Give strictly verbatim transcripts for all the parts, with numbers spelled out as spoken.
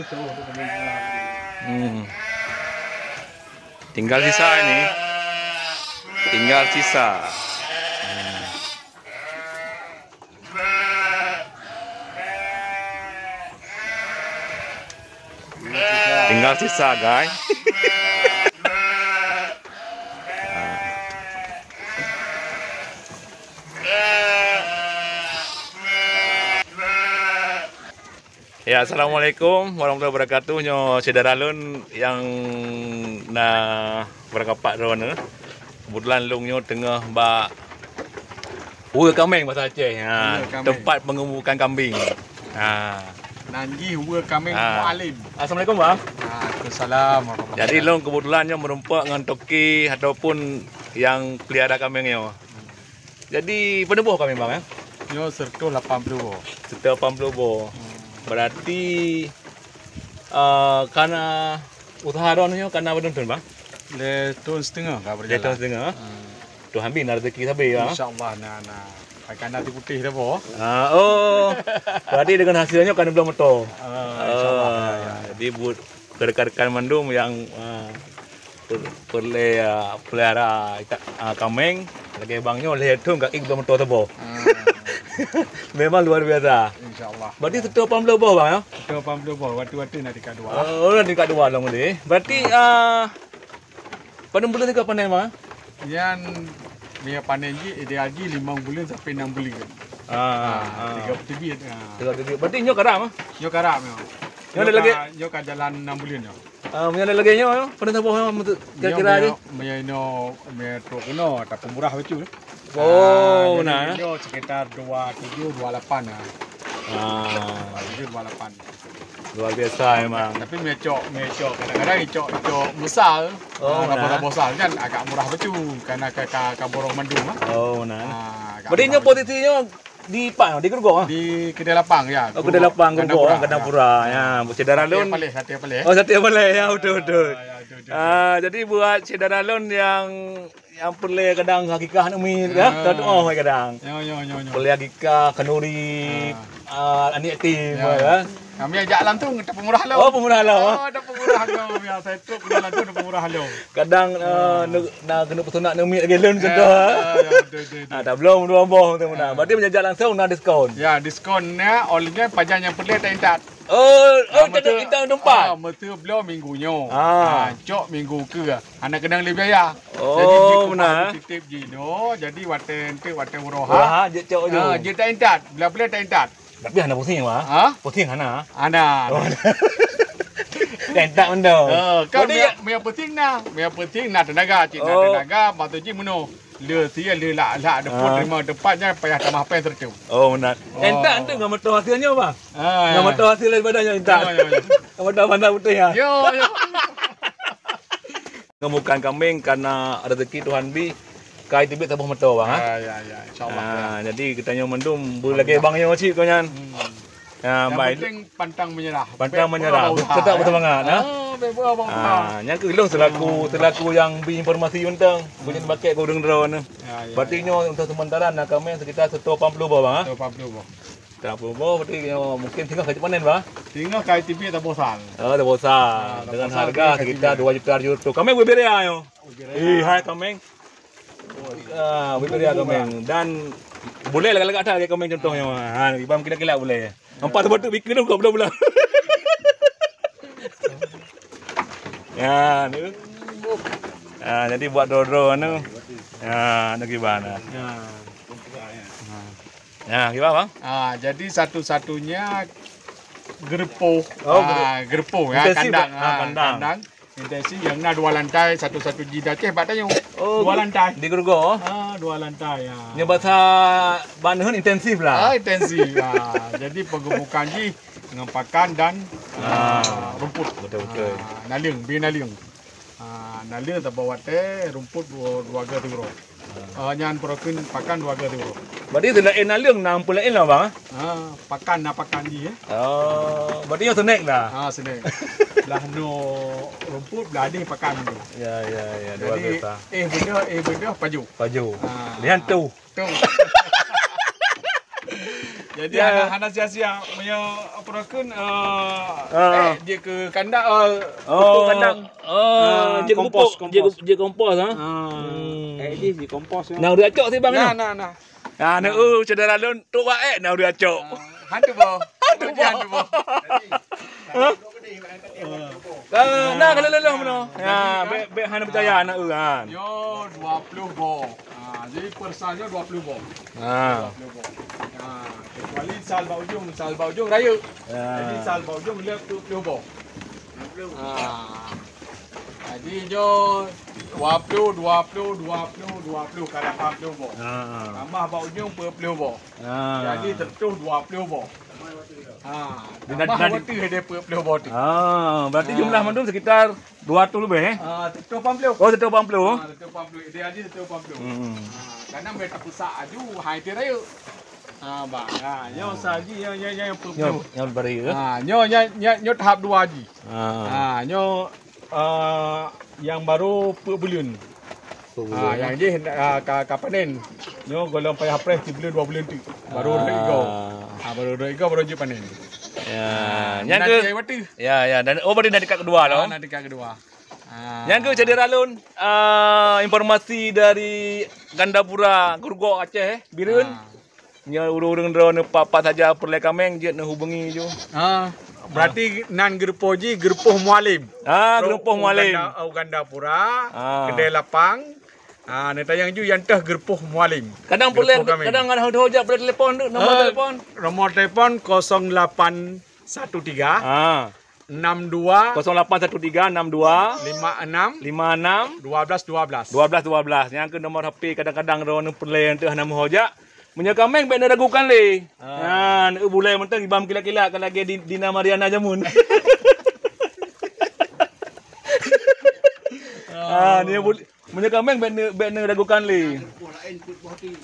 Hmm. Tinggal sisa ini. Tinggal sisa. Hmm. Tinggal sisa, guys. Ya, assalamualaikum warahmatullahi wabarakatuh. Nyoe syedara lôn nyang na beurangkapat droeneuh. Keubeutulan lôn nyoe teungoh bak Uwe kameng bahasa Aceh. Ha, uwe kameng. Tempat pengemukan kambing. Ha. Nan jih uwe kameng, ha, Mualem. Assalamualaikum, Bang. Waalaikumsalam warahmatullahi. Jadi, lôn keubeutulan nyoe meurumpok ngon toke ataupun nyang pelihara kameng nyoe. Jadi, pane boh kameng, Bang, eh? Nyoe seratus lapan puluh boh. Seratus lapan puluh boh. Hmm. Berarti, eh, kana usaha droeneuh nyoe kana padum thon, Bang? Lhèe thon siteungoh ka berjalan. Lhèe thon siteungoh. Hmm. Tuhan bri na rezeki sabe, ya. Insya Allah, na, na. Akan na tipu teh dah, boh. Ah, oh. Berarti dengan hasilnya kan belum motor. Ah, insya Allah, ya, ya. Jadi buat ke rekan-rekan mandum yang, ah, per-, perlu, ah, pelihara itak, ah, kameng, lagèe bang nyoe lhèe thon ka ik belum motor saboh. Ah. Memang luar biasa. Insya Allah. Berarti seratus lapan puluh boh, bang, ya? Seratus lapan puluh boh, waktu-waktu na tingkat dua. Oh, na tingkat dua lah boleh. Berarti, ah, padum buleuen ka panen, Bang? Nyan, meunyo panen jih, ideal jih limong buleuen sampai enam buleuen. Ah, ah, ah. Tiga puluh tibit, ah. Tiga puluh tibit. Berarti nyoe karab, ah? Nyoe karab, nyoe. Nyoe ada lagi? Nyoe ka jalan enam buleuen, nyoe. Ah, nyoe ada lagi nyoe, nyoe? Panen saboh, nyoe, kira-kira jih? Meunyo, meunyo trok keunoe, tapi murah bacut, eh. Oh, ah, jadi nah. Nyoe sekitar dua tujuh, dua lapan, ah. Ah. Dua tujuh, dua lapan. Luar biasa memang. Tapi meucok, meucok kadang-kadang icok, icok besar. Oh, nah. Bosa-bosa kan agak murah bacut karena ka, ka, ka borong mandum, ah. Oh, nah. Ah, agak murah. Berarti nyoe posisi nyoe di pat, di Geureugoe, ah? Di Keudè Lapang, ya. Oh, Keudè Lapang, Geureugoe, Gandapura, ya. Syedara lôn. Saté Paleh, Saté Paleh. Oh, Saté Paleh, ya, betul, betul. Ya, ya, betul, betul. Ah, jadi buat syedara lôn yang Nyang peureulèe kadang akikah aneuk miet, ya. Ah. Tadoa kadang. Nyo, nyo, nyo, nyo. Peureulèe akikah, khanuri, ah, aneuk yatim, ya. Kami ajak langsung, tapeumurah lom. Oh, peumurah lom, ah. Oh, tapeumurah lom. Ya, saya tu kena langsung tapeumurah lom. Kadang, ah, na keuneuk peusunat aneuk miet lagèe lôn contoh. Ya, ya, betul, betul, betul. Ah, dah belum dua boh tu. Ah. Berarti meunyo jak langsung na diskon. Ya, diskon na, oleh nyan pajan nyang peureulèe taintat. Oh, oh, ah, meuseu, taintat teumpat. Ah, meuseu bloe minggu nyoe. Ah. Ah, cok minggu keu. Hana keunong lé biaya. Oh, jadi, jih meunan. Titip jinoe, jadi watèe enteuk, watèe uroe ha. Uroe ha, jeuet cok ju. Ah, jeuet taintat. Bila-bila taintat. Tapi hana pusing, Bang? Ha? Pusing hana? Hana. Oh. Taintat mantong. Ah, kan. Berarti meunyo, meunyo pusing na. Meunyo pusing na tenaga, cit na tenaga, bantu jih meunoe. Le sie, le lak, lak depan, ah, terima depan, jangan payah tamah pen serta. Oh, meunan. Oh. Taintat tu ngon motor hasilnya, Bang? Ah, ya. Ngon motor hasil daripada nyoe taintat. Ya, ya, ya. Ngon motor bandar putih, ya. Yo, yo. Ngon bukan kameng karena rezeki Tuhan bri, kai teubiet saboh motor, Bang, ha? Ya, ya, ya, insya Allah, ah, ya. Jadi geutanyoe mandum beulagèe bang nyoe cit kon nyan. Hmm. Ya, yang penting pantang menyerah. Pantang menyerah. Tetap bersemangat, ha? Ah, bèk beurah bang. Ah, nyan keuh lôn selaku, selaku yang bri informasi untông, bunyet bakèk gurèe droeneuh. Ya, ya, ya. Berarti nyoe untuk sementara na kameng sekitar seratus lapan puluh boh, Bang, ha? Seratus lapan puluh boh. Seratus lapan puluh boh, berarti nyoe mungkin singoh ka jeuet panen, Bang? Singoh ka jeuet teubiet taboh sal. Oh, taboh sal. Ah, dengan harga sekitar dua juta tujuh ratus. Kameng Wiberia nyoe. Wiberia. Eh, hai kameng. Ah, Wiberia kameng. Dan bulèe lagak-lagak that lagèe kameng contoh nyoe. Ha, iban kilat-kilat bulèe. Nampak teuma tu bikeu tu buka bulan-bulan. Ya, ni. Ah, jadi buat dro-dro anu. Ya, anu gimana? Ya. Ya, gimana, Bang? Ah, jadi satu-satunya geureupoh. Oh, ah, geureupoh, ya, intensif, kandang, ah, ah, kandang. Kandang. Intensif yang na dua lantai, satu-satu jih di Aceh bak tanyoe. Oh, dua lantai. Di Geureugoe? Ah, dua lantai, ya. Nyoe basa bak neuheun intensif lah. Ah, intensif. Ah, jadi penggemukan jih dengan pakan dan, ah, ah, rumput. Betul, betul. Ah, naleueng, bri naleueng. Ah, naleueng saboh watèe, rumput dua, dua gèh siuroe. Ah, nyan peureukheun pakan dua gèh siuroe. Berarti selain naleueng na peue laén lah, Bang, eh? Ah, pakan na pakan jih, eh. Oh, berarti nyoe snack dah. Ah, snack. Blah noe rumput, blah deh pakan tu. Ya, ya, ya, luar biasa. Jadi, eh beudoh, eh beudoh, pajoh. Pajoh. Ah. Lian tu. Tu. Jadi, ya, hana, hana sia-sia. Meunyoe apa kheun, eh, ah, eh, jeuet keu kandang, eh, oh, pupuk kandang. Oh, ah, jeuet kompos, kompos, jeuet, jeuet kompos, ha? Ah. Hmm. Eh, jih kompos, ya. Nah, udah cok sih, Bang, nah, nah, nah. Ah, na, oh, syedara lôn, trok bak ék na ureueng acok. Ah, hantu boh. Hantu boh. Hantu boh. Hah? Ah, na, kalau loloh meunoe. Ya, bèk, bèk hana peucaya aneuk ureueng. Nyoe dua ploh boh. Ah, jadi per sal nyoe dua ploh boh. Ah. Dua ploh boh. Ah, kecuali sal bak ujong, sal bak ujong rayeuk. Ya. Jadi sal bak ujong lhèe peuet ploh boh. Ah. Jadi nyoe dua ploh, dua ploh, dua ploh, dua ploh, ka lapan ploh boh. Ah. Tambah bak ujong peuet ploh boh. Ah. Jadi seratus dua ploh boh. Ha, di tambah na-, na-, watèe deh peuet ploh boh tu. Ah, berarti, ah, jumlah mandum sekitar dua ratus lebih, eh? Ah, seratus lapan ploh. Oh, seratus lapan ploh. Ah, seratus lapan ploh. Dia jadi seratus lapan ploh. Hmm. Ha, karena mereka pusat aju, hai tu rayeuk. Ha, bang. Ha, nyoe saji yang, yang, yang peuet ploh. Nyoe, nyoe baru, ya? Ha, nyoe, nyoe, nyoe, nyoe tahap dua ji. Ah. Ha, nyoe, eh, nyang baru peuet buleuen. Peuet buleuen, ha, ya? Nyang jih, ah, ka, ka panen. Nyoe gohlom payah preh sibuleuen dua buleuen teuk. Baru rhot igoe. Ah. Ha, baru rhot igoe, baru jeuet panen. Ya, ha, nyan nanti keuh, air bateu. Ya, ya, dan, oh, berarti na tingkat kedua lah. Ha, na tingkat kedua. Ha. Nyan keuh syedara lôn, ah, informasi dari Gandapura, Geurugok Aceh, eh, Bireuen. Ha. Nyoe ureueng-ureueng droeneuh pat-pat saja peureulèe kaméng jeuet neuhubungi ju. Ah, berarti nan geureupoh jih Geureupoh Mualem. Ah, Geureupoh Mualem. Uganda, Ugandapura, ah, Keudè Lapang. Ah, neutanyong ju nyang teuh Geureupoh Mualem. Kadang peureulèe, Geureupoh Kaméng. Kadang hana ho-ho jak peureulèe telepon tu, nomor, ah, telepon. Nomor telepon kosong lapan satu tiga. Ah. Enam dua. Kosong lapan satu tiga enam dua. Lima enam. Lima enam. Dua belas dua belas. Dua belas dua belas. Nyang keuh nomor H P kadang-kadang droeneuh peureulèe nyang teuh hana meuho jak. Meunyoe kaméng bèk neuragukan lé. Ah. Ha, neubulèe mantong iba meukilat-kilat ka lagèe di, Dina Mariana jameun. Ah, nyoe bul-, meunyoe kaméng bèk ne-, bèk neuragukan lé.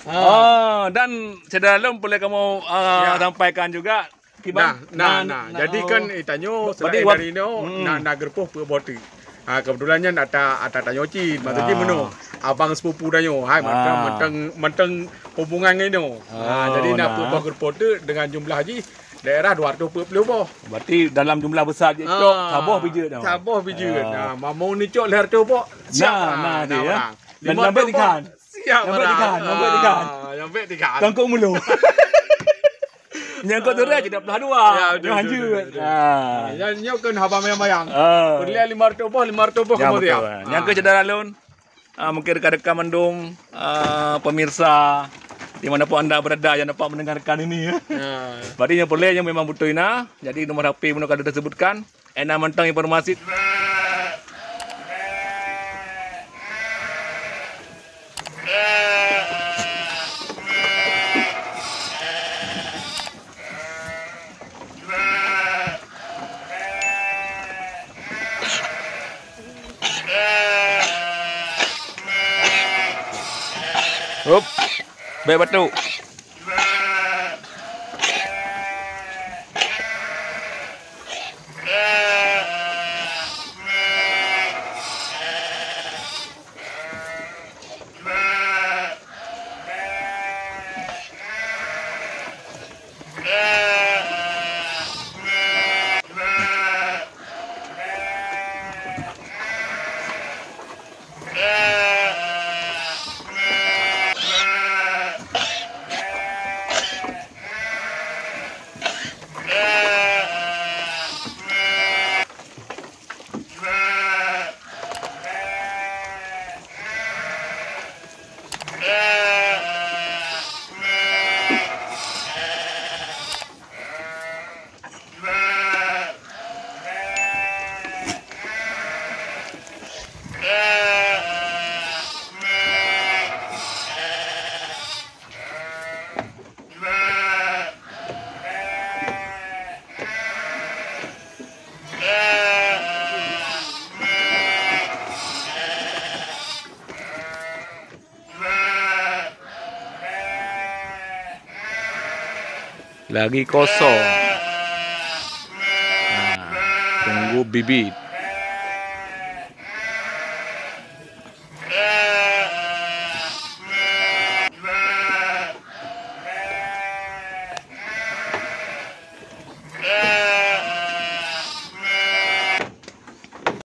Ah. Ah, dan syedara lôn peureulèe kamoe, ah, ya, sampaikan juga. Kiban? Nah, nah, nah, nah. Jadi kan, eh, tanyoe selain dari nyoe, na, na geureupoh peuet boh teuk. Ha, keubeutulan nyan ata, ata tanyoe cit. Maksud jih meunoe, abang seupupu tanyoe. Hai, mantong, mantong, mantong hubungan ngon nyoe. Ha, jadi na peuet boh geureupoh teuk dengan jumlah jih daerah dua ratus peuet ploh boh. Berarti dalam jumlah besar jih cok, saboh bijeuet dah. Saboh bijeuet. Ha, mamu ni cok lhèe reutôh boh. Siap. Nah, nah, dia, ya. Lima belas boh. Siap. Nyang bèk tiga, nyang bèk tiga. Ah, nyang bèk tiga. Tangkok mulo. Nyang kok tu dah jadi belah dua. Ya, betul, betul, betul, betul. Ah. Ya, nyoe kan haba mayang-mayang. Ah. Peureulèe lima reutôh boh, lima reutôh boh kemudian. Ya, betul. Nyang keu syedara lôn, ah, mungkin rekan-rekan mandum, ah, pemirsa di mana pun anda berada yang dapat mendengarkan ini, ya. Ya. Berarti nyang peureulèe nyang memang beutôi na. Jadi nomor H P meunoe ka teusebutkan. Ena mantong informasi. Hop. Bèk batuk. Lagi kosong. Nah, tunggu bibit.